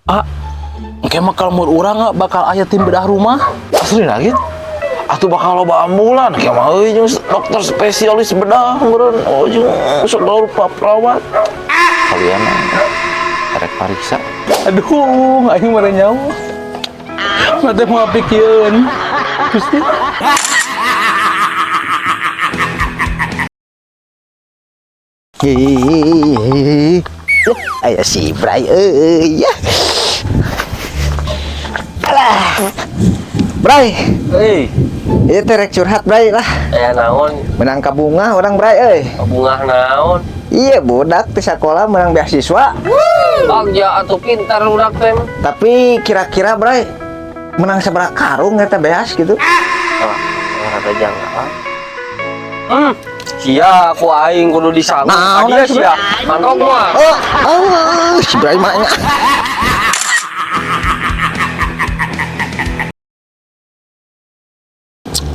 Ah, engke mah kalau mun urang ah, bakal aya tim bedah rumah. Asli lagi. Atuh bakal loba ambulan kieu mah euy jeung dokter spesialis bedah meureun. Oh, jeung segala rupa perawat. Kalian rek pariksa. Aduh, aing mah nyawa. Mate mau pikieun. Gusti. Hihihi. Aya si Bray euy ya. Alah. Bray, Hei, ieu teh rek curhat, Bray, lah. Aya naon? Menang ka bunga orang, Bray, euy. Bunga naon? Iya, budak di sekolah menang beasiswa. Bagja atuh pintar budak teh mah. Tapi kira-kira, Bray, menang sabaraha karung eta beas gitu? Ah, rada jangka. Sia ku aing kudu disangu. Naon, Sia atuh, sia. Mantap mah. Oh, oh, si Bray mah nya.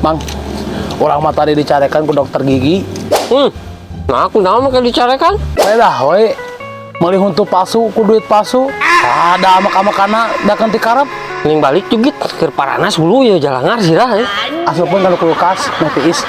Mang, urang mah tadi dicarekan ku dokter gigi. Nah, aku naon mah dicarekan? Lah we, meuli huntu palsu ku duit palsu. Ada maka-makana dakeun ti karep. Ning balik jugit keur paranas bulu ya jalangar sirah ya. Asupkeun kana kulkas, nu tiis.